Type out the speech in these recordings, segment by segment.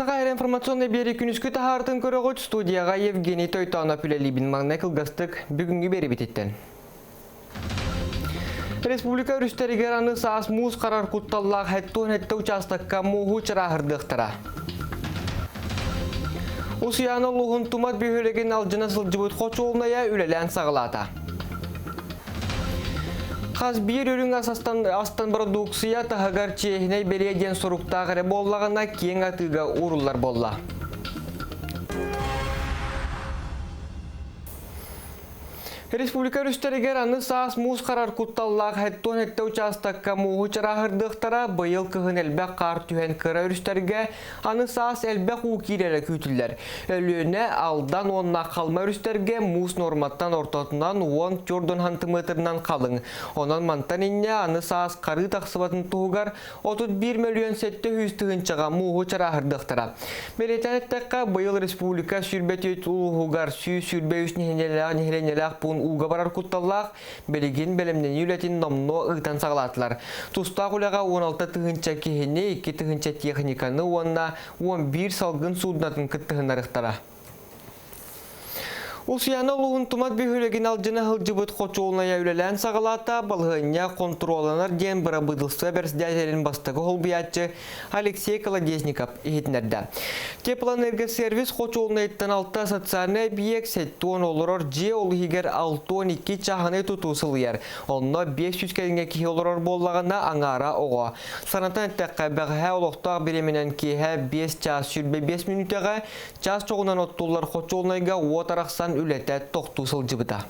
Саха эрэ информационнай биэрии күнүскү таһаартын көрөҕүт студияҕа Евгений Тойтоонов үлэлиибин маҥнай кылгастык бүгүҥҥү биэрибититтэн. Республика өрүстэригэр аны саас муус харар кутталлаах 77 учаастакка мууһу чарааһырдыахтара. Усуйаана улууһун Тумат бөһүөлэгин алдьана сылдьыбыт хочуолунайа үлэлээн саҕалаата. Хас биир үрүҥ ас астан, астан бородууксуйа таһыгар чиэһинэй бэлиэ диэн суруктаах эрэ буоллаҕына киэҥ атыыга ууруллар буолла. Республика өрүстэригэр аны саас муус харар кутталлаах 77 учаастакка мууһу чарааһырдыахтара. Быйыл кыһын элбэх хаар түһэн кыра өрүстэргэ аны саас элбэх уу киирэрэ күүтүллэр. Өлүөнэ, Алдан уонна Халма өрүстэргэ муус нуорматтан ортотунан 10 сантиметрынан халыҥ. Онон мантан инньэ аны саас харыы тахсыбатын туһугар 31 мөлүйүөн 700 тыһыынчаҕа мууһу чарааһырдыахтара. Бэлиэтээн эттэххэ, быйыл республика 24 улууһугар 123 нэһилиэнньэлээх пуун ууга барар кутталлаах, билигин бэлэмнэнии үлэтин номнуо ыытан саҕалаатылар. Тустаах үлэҕэ 16 тыһыынча киһини, 2 тыһыынча техниканы уонна 11 салгын суудунатын кыттыһыннарыахтара. Усуйаана улууһун Тумат бөһүөлэгин алдьана сылдьыбыт хочуолунайа үлэлээн саҕалаата, балаһыанньа хонтуруолланар диэн бырабыыталыстыба бэрэссэдээтэлин бастакы солбуйааччы Алексей Колодезников иһитиннэрдэ. Теплоэнергосервис хочуолунайыттан алта социальнай объект 70 олорор дьиэ ол иһигэр 62 чааһынай тутуу сылыйар. Онно 500 кэриҥэ киһи олорор буоллаҕына, аҥаара оҕо. Санатан эттэххэ, бэҕэһээ олохтоох бириэмэнэн киэһэ 5 чаас 25 мүнүүтэҕэ Чаас чоҕунан оттуллар хочуолунайга уот арахсан үлэтэ тохтуу сылдьыбыта.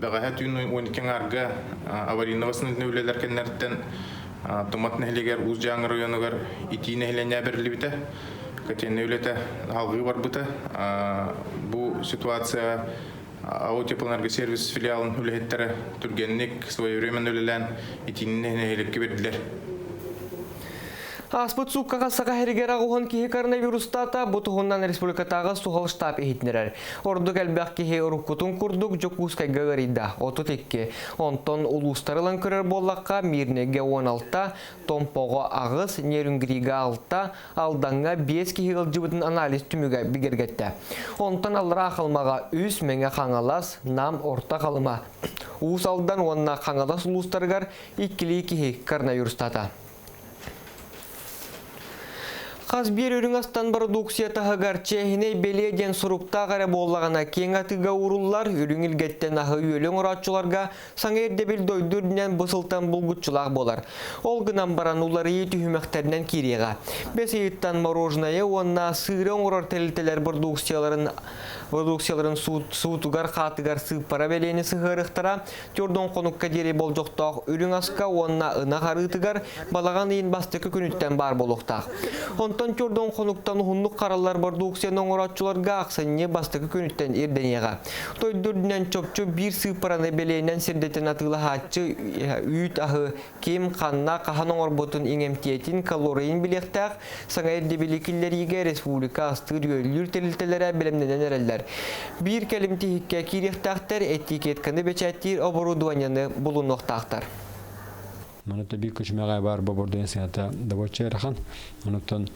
Бэҕэһээ түүн 12 аҥаарга аварийно-восстановительнай үлэлэр кэннэриттэн Тумат нэһилиэгэр Уус Дьааҥы оройуонугар итии нэһилиэнньэ бэриллибитэ. Котельнай үлэтэ салгыы барбыта. Бу ситуация АО Теплоэнергосервис филиалын үлэһиттэрэ түргэнник, своевременно үлэлээн итиини нэһилиэккэ биэрдилэр. Ааспыт сууккаҕа Саха сиригэр аҕыһын киһи коронавирустаата, бу туһунан республикатааҕы суһал штаб иһитиннэрэр. Ордук элбэх киһи уруккутун курдук Дьокуускайга ыарыйда, 32. Онтон улуустары ылан көрөр буоллахха, Мирнэйгэ 16, Томпоҕо 8, Нерюнгрига 6, Алдаҥҥа 5 киһи ыалдьыбытын анализ түмүгэ бигэргэттэ. Онтон Аллараа Халымаҕа 3, Мэҥэ Хаҥалас, Нам, Орто Халыма, Уус Алдан уонна Хаҥалас улуустарыгар иккилии киһи коронавирустаата. Хас биир үрүҥ астан бородууксуйа таһыгар чиэһинэй бэлиэ диэн суруктаах эрэ буоллаҕына киэҥ атыыга ууруллар, үрүҥ илгэттэн аһы-үөлү оҥорооччуларга Саҥа ирдэбил дойду үрдүнэн бу сылтан булгуччулаах буолар. Ол гынан баран уларыйыы түһүмэхтэринэн киириэҕэ. Бэс ыйыттан мороженое уонна сыыры оҥорор тэрилтэлэр продукцияларын продукцияларын суутугар хаатыгар сыыппара бэлиэни сыһыарыахтара. Төрдөн хонукка диэри болдьохтоох үрүҥ аска уонна ынах арыытыгар балаҕан ыйын бастакы күнүттэн баар буолуохтаах. Онтон төрдөн хонуктан уһуннук хараллар продукцияны оҥорооччуларга ахсынньы бастакы күнүттэн ирдэниэҕэ. Дойду үрдүнэн чопчу биир сыыппараны бэлиэнэн сирдэтэн атыылаһааччы үүт аһы ким, ханна, хаһан оҥорбутун иҥэмтиэтин, калорийын билиэхтээх, саҥа ирдэбили киллэриигэ республика астыыр-үөллүүр тэрилтэлэрэ бэлэмнэнэн эрэллэр. Биир кэлим тиһиккэ киириэхтээхтэр, этикетканы бэчээттиир оборудованиены булунуохтаахтар. Манна биир күчүмэҕэ баар бобордуйан сыаната добоччу ыарахан. Онуттан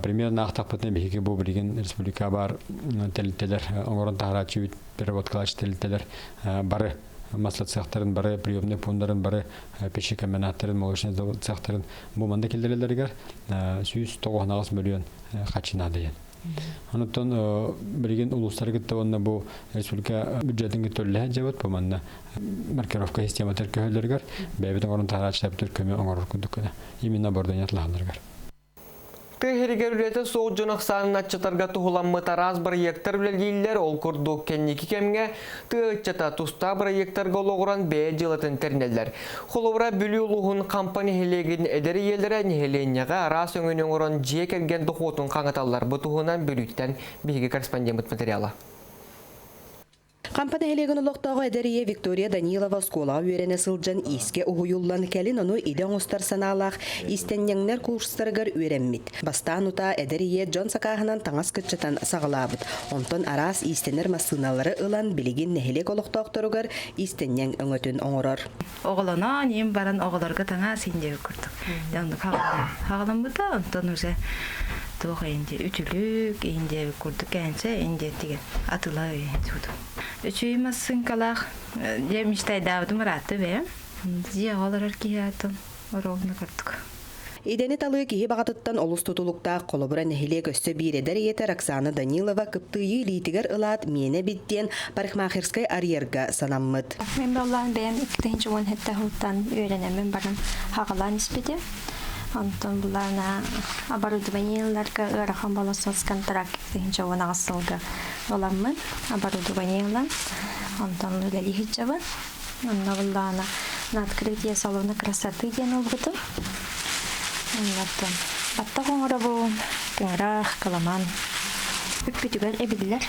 примерно аахтахпытына биһиги бу билигин республика баар тэрилтэлэр оҥорон таһарааччы переработкалааччы тэрилтэлэр бары масло цехтарын бары приемный пунктарын бары пищекомбинаттарын молочный цехтарын бу манна киллэрэллэригэр 198 мөлүйүөн харчы наадайан. Онуттан билигин улуустары кытта уонна бу республика бюджетын кытта үлэлэһэн дьабыт бу манна маркировка систематыгар көһөллөрүгэр бэйэбит оҥорон таһарааччыларбытыгар көмө оҥорор курдук гына именно оборудование лаһалларыгар. Тыа сиригэр үлэтэ суох дьон ахсаанын аччатарга туһуламмыт араас бырайыактар үлэлииллэр. Ол курдук, кэнники кэмҥэ тыа ыччата тустаах бырайыактарга олоҕуран бэйэ дьыалатын тэринэллэр. Холобура, Бүлүү улууһун Хампа нэһилиэгин эдэр ийэлэрэ нэһилиэнньэҕэ араас өҥөнү оҥорон дьиэ кэргэн дохуотун хаҥаталлар. Бу туһунан Бүлүүттэн биһиги корреспондеммыт материала. Хампа нэһилиэгин олохтооҕо эдэр ийэ Виктория Данилова оскуолаҕа үөрэнэ сылдьан иискэ уһуйуллан, кэлин ону идэ оҥостор санаалаах иистэнньэҥнэр курстарыгар үөрэммит. Бастаан утаа эдэр ийэ дьон сакааһынан таҥас кыччатан саҕалаабыт. Онтон араас иистэнэр массыыналары ылан билигин нэһилиэк олохтоохторугар иистэнньэҥ өҥөтүн оҥорор. Оҕолоноон ийэм баран оҕолорго таҥас иин диэбит курдук. Оннук хаҕаламмыта, онтон уже Туох инде үтүлүк, инде курдук кээнсэ, инде тиген атыла сууту. Үчүй массыынкалаах дьэ мечтайдаабытым ыраатта бэйэм. Дьиэҕэ олорор киһи атын ровно курдук. Идэни талыы киһи баҕатыттан олус тутулуктаах холобура нэһилиэк өссө биир эдэр ийэтэ Роксана Данилова кыптыыйы илиитигэр ылаат миэнэ эбит диэн парикмахерскай арыйарга санаммыт. Мин баллаан бэйэм 2017 сылтан үөрэнэммин баран хаҕалаан испитим. Онтон булаана оборудованиеларга ыарахан буола соцконтракт 2018 сылга ыламмын оборудование ылан онтон үлэлии сылдьабын. Онно буллаана на открытие салона красоты диэн ылбытым. Оннортон баттах оҥоробун, тыҥырах, кыламан. Үппүтүгэр эбиллэр.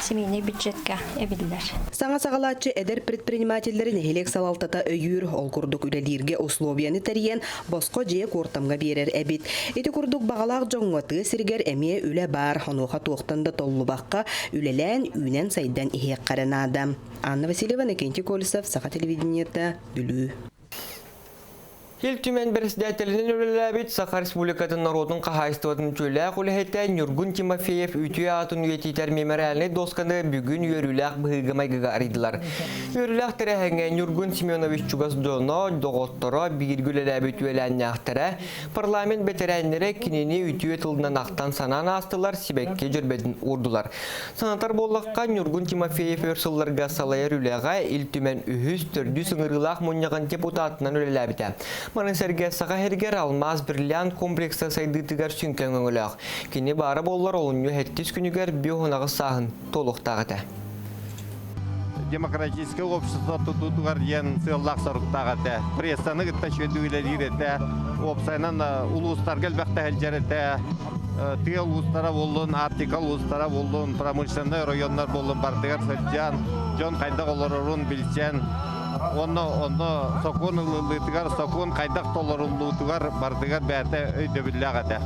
Семейный бюджетка эбиллэр. Саҥа саҕалааччы эдэр предпринимателлэри нэһилиэк салалтата өйүүр, ол курдук үлэлииргэ условияны тэрийэн, босхо дьиэ куортамҥа биэрэр эбит. Ити курдук баҕалаах дьоҥҥо тыа сиригэр эмиэ үлэ баар, онуоха туохтан да толлубакка, үлэлээн, үүнэн-сайдан иһиэххэ эрэ наада. Анна Васильева, Иннокентий Колесов, Саха телевидениета, Бүлүү. Ил Түмэн бэрэссэдээтэлинэн үлэлээбит Саха Республикатын норуотун хаһаайыстыбатын үтүөлээх үлэһитэ Ньургун Тимофеев үтүө аатын үйэтитэр мемориальнай досканы бүгүн үөрүүлээх быһыыга-майгыга арыйдылар. Үөрүүлээх тэрээһиҥҥэ Ньургун Семенович чугас дьоно, доҕотторо, бииргэ үлэлээбит үөлээннээхтэрэ, парламент бэтэрээннэрэ кинини үтүө тылынан ахтан-санаан аастылар, сибэкки дьөрбөтүн уурдулар. Санатар буоллахха, Ньургун Тимофеев өр сылларга салайар үлэҕэ Ил Түмэн үһүс, төрдүс ыҥырыылаах мунньаҕын депутатынан үлэлээбитэ. Маны сэргэ Саха сиригэр алмаас бриллиант комплекса сайдыытыгар сүҥкэн өҥөлөөх. Кини баара буоллар олунньу сэттис күнүгэр биоһунаҕыс сааһын туолуохтаах этэ. Демократическое общество тутуутугар диэн сыаллаах-соруктаах этэ. Прессаны кытта үчүгэйдик үлэлиир этэ. Уопсайынан улуустарга элбэхтэ сылдьар этэ. Тыа улуустара буоллун, Арктика улуустара буоллун, промышленнай районнар буоллун барытыгар сылдьан, дьон хайдах олорорун билсэн, уонна онно сокуон ылыллыытыгар, сокуон хайдах толоруллуутугар барытыгар бэйэтэ өйдөбүллээх этэ.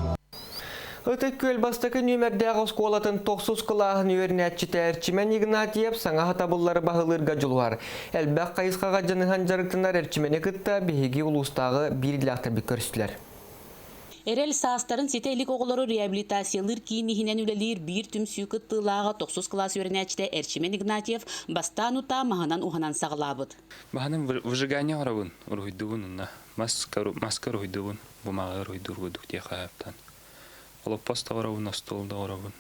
Ытык Күөл бастакы нүөмэрдээх оскуолатын тохсус кылааһын үөрэнээччитэ Эрчимэн Игнатьев саҥа сатабыллары баһылыырга дьулуһар. Элбэх хайысхаҕа дьаныһан дьарыктанар Эрчимэни кытта биһиги улуустааҕы биир идэлээхтэрбит көрүстүлэр. Эрэл саастарын ситэ илик оҕолору реабилитациялыыр киин иһинэн үлэлиир биир түмсүү кыттыылааҕа тохсус кылаас үөрэнээччитэ Эрчимэн Игнатьев бастаан утаа маһынан уһанан саҕалаабыт. Маһынан выжигание оҥоробун, уруһуйдуубун онно. Маска уруһуйдуубун, бумааҕы уруһуйдуур курдук диэххэ сөптөөн. Олоппос да оҥоробун, остуол да оҥоробун.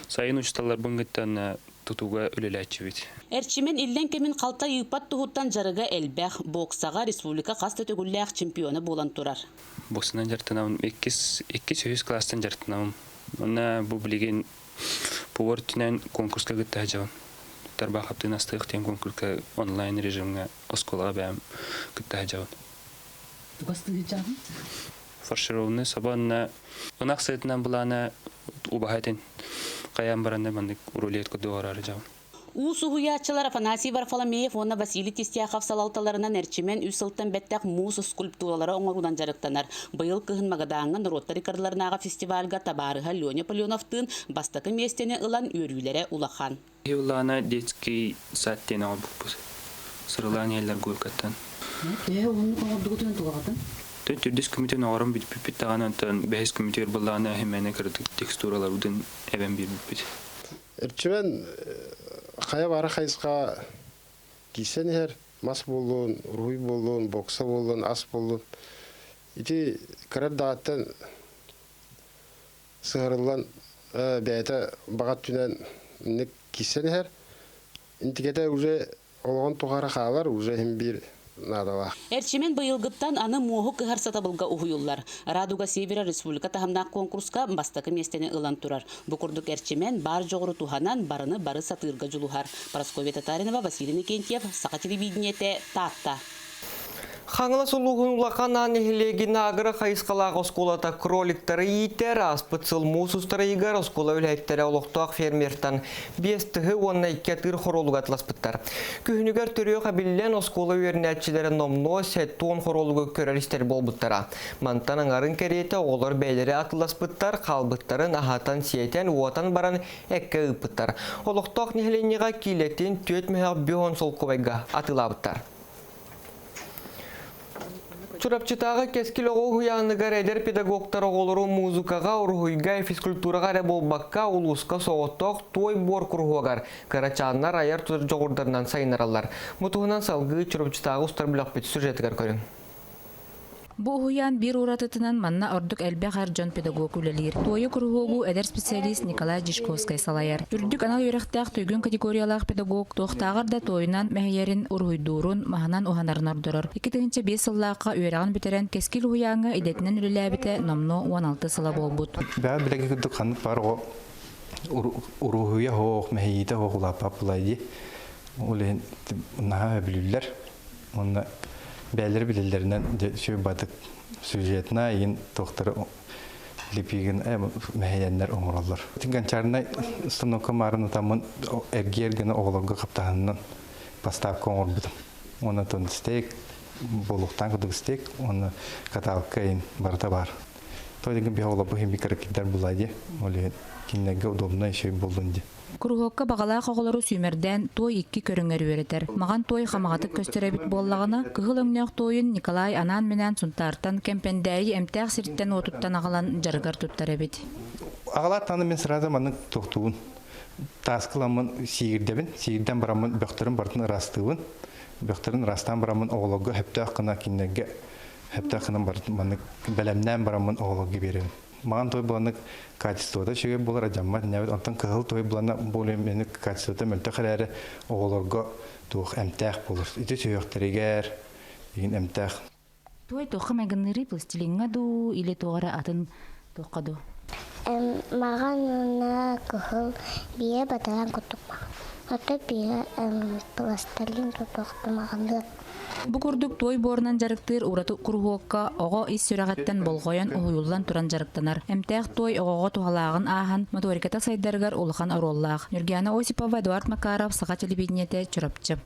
Сайын учууталларбын кытта тутууга үлэлээччибит. Эрчимэн иллэҥ кэмин халтай ыыппат туһуттан дьарыга элбэх. Боксаҕа республика хас да төгүллээх чемпиона буолан турар. Боксанан дьарыктанабын. Иккис, иккис, үһүс кылаастан дьарыктанабын. Уонна бу билигин повар өттүнэн конкурска кытта сылдьабын. Тарбаахаптыын астыах диэн конкурска онлайн режимҥэ оскуолаҕа бэйэм кытта сылдьабын. Тугастыыһычаабын? Фаршированный собо уонна ынах сыатынан былаана убаһа этин хайаан баран маннык рулет курдук оҥороору дьабын. Уус уһуйааччылар Афанасий Варфоломеев уонна Василий Тистяхов салалталарынан Эрчимэн үс сылтан бэттэх муус скульптуралары оҥоруунан дьарыктанар. Быйыл кыһын Магадаҥҥа норуоттар иккардыларынааҕы фестивальга табаарыһа Леня Поленовтыын бастакы миэстэни ылан үөрүүлэрэ улахан. Улаана детский сад диэн оҥорбуппут. Сырылаан иһэллэр Горькаттан. Төһө уһуннук оҥордугутун тугаҕытын? Төрдүс күмүтүн оҥорон бүтпүппүт даҕаны онтон бэһис күмүтүгэр былаана химэне кыратык текстураларбытын эбэн биэрбиппит. Эрчимэн хайа баара хайысха киирсэн иһэр мас буоллун, уруһуй буоллун, бокса буоллун, ас буоллун. Ити кыра даҕаттан сыһарыллан бэйэтэ баҕа өттүнэн инник киирсэн иһэр. Интикэтэ уже олоҕун тухары хаалар, уже иһин биир наадалаах. Эрчимэн быйылгыттан аны муоһу кыһар сатабылга уһуйуллар. Радуга Севера республика таһымнаах конкурска бастакы миэстэни ылан турар. Бу курдук Эрчимэн баар дьоҕуру туһанан барыны бары сатыырга дьулуһар. Прасковья Татаринова, Василий Никентьев, Саха телевидениетэ, Таатта. Хаҥалас улууһун Улахан Аан нэһилиэгин агро хайысхалаах оскуолата кроликтары иитэр, ааспыт сыл муус устар ыйыгар оскуола үлэһиттэрэ олохтоох фермертан биэс тыһы уонна икки атыыр хоруолуга атласпыттар. Күһүнүгэр төрүөх эбиллэн оскуола үөрэнээччилэрэ номнуо 70 хоруолугу көрөр-истэр буолбуттара. Мантан аҥарын кэриэтэ оҕолор бэйэлэрэ атыласпыттар, хаалбыттарын аһатан-сиэтэн, уотан баран эккэ ыыппыттар. Олохтоох нэһилиэнньэҕэ киилэтин 4 мөһөх 5 солкуобайга атыылаабыттар. Чурапчытааҕы Кэскил оҕо уһуйааныгар эдэр педагогтар оҕолору музыкаҕа, уруһуйга, физкультураҕа эрэ буолбакка, улууска соҕотох туой буор куруһуогар кырачааннар айар тутар дьоҕурдарынан сайыннараллар. Бу туһунан салгыы Чурапчытааҕы устар бөлөхпүт сюжетыгар көрүҥ. Бу уһуйаан биир уратытынан манна ордук элбэх эр дьон педагог үлэлиир. Туойу куруһуогу эдэр специалист Николай Дьячковскай салайар. Үрдүк анал үөрэхтээх туйгун категориялаах педагог туохтааҕар да туойунан мэһийэрин, уруһуйдуурун, маһынан уһанарын ордорор. 2005 сыллаахха үөрэҕин бүтэрэн Кэскил уһуйааҥҥа идэтинэн үлэлээбитэ номнуо 16 сыла буолбут. Бэҕэ билэги курдук ханнык баар оҕо уруһуйа хоох, мэһийиитэ хоох улааппап булай дии. Ол иһин наһаа өбүлүүллэр. Уонна бэйэлэрэ билэллэринэн дьэ бадык сюжетна иин туохтары липигин мэһэйэннэр оҥороллор. Гончарнай установка маарын утаммын эргиэр гына оҕолорго хаптаһынынан поставка оҥорбутум. Уонна тон стейк буолуохтаан курдук стейк уонна каталка иин барыта баар. То деген биһи оҕолорбу химби кыракиддар булаа дии. Ол иһин кинилэргэ удобно еще боллун дии. Куруһуокка баҕалаах оҕолору сүүмэрдээн туой икки көрүҥэр үөрэтэр. Маҕан туой хамаҕатык көстөр эбит буоллаҕына, кыһыл өҥнөөх туойун Николай анаан-минээн Сунтаартан, Кэмпэндээйи эмтээх сиртэн-уотуттан аҕалан дьарыгар туттар эбит. Аҕалаат аны мин сразу маннык туохтуубун. Тааскыламмын сиигирдэбин, сиигирдэн бараммын бөхтөрүн барытын ыраастыыбын. Бөхтөрүн ыраастаан бараммын оҕолорго сөптөөх гына кинилэргэ сөптөөх гынан барытын маннык бэлэмнээн бараммын оҕолорго биэрэбин. Маҕан той буланнык качествота үчүгэй буолар адьаммат ньэбит онтон кыһыл той булана более менее качествота мөлтөх эрээри оҕолорго туох эмтээх буолар ити сүһүөхтэригэр игин эмтээх. Туой туохха майгынныырый пластилиҥҥа дуу или туох эрэ атын туохха дуу? Маҕан уонна кыһыл биэ батаран курдук маҕан. Ото биэ пластилин тутуохта маҕаныа. Бу курдук туой буорунан дьарыктыыр ураты куруһуокка оҕо ис сүрэҕиттэн болҕойон уһуйуллан туран дьарыктанар. Эмтээх туой оҕоҕо туһалааҕын ааһан, моториката сайдарыгар улахан оруоллаах. Ньургиана Осипова, Эдуард Макаров, Саха телевидениетэ, Чурапчы.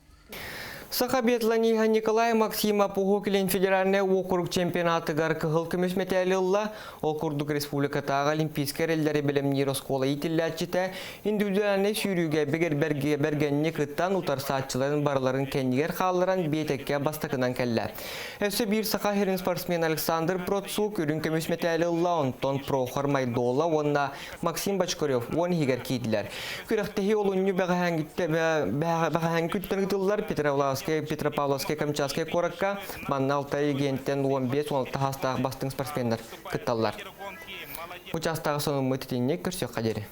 Саха биатлониһа Николай Максимов Уһук Илин федеральнай уокурук чемпионатыгар кыһыл көмүс мэтээли ылла. Ол курдук республикатааҕы олимпийскай эрэллэри бэлэмниир оскуола иитиллээччитэ индивидуальнай сүүрүүгэ бэргэнник кыттан утарсааччыларын барыларын кэннигэр хаалларан биэтэккэ бастакынан кэллэ. Өссө биир саха сирин спортсмен Александр Процук үрүҥ көмүс мэтээли ылла, онтон Прохор Майдола уонна Максим Бочкарев уон иһигэр киирдилэр. Күрэхтэһии олунньу бэҕэһээҥҥи күнтэн ыытыллар Петропавловскай Петропавловскай Камчатскай куоракка манна Алтай регионтан 15-16 саастаах бастыҥ спортсменнар кытталлар. Учаастагы сонуммут итинник көрсүөххэ диэри.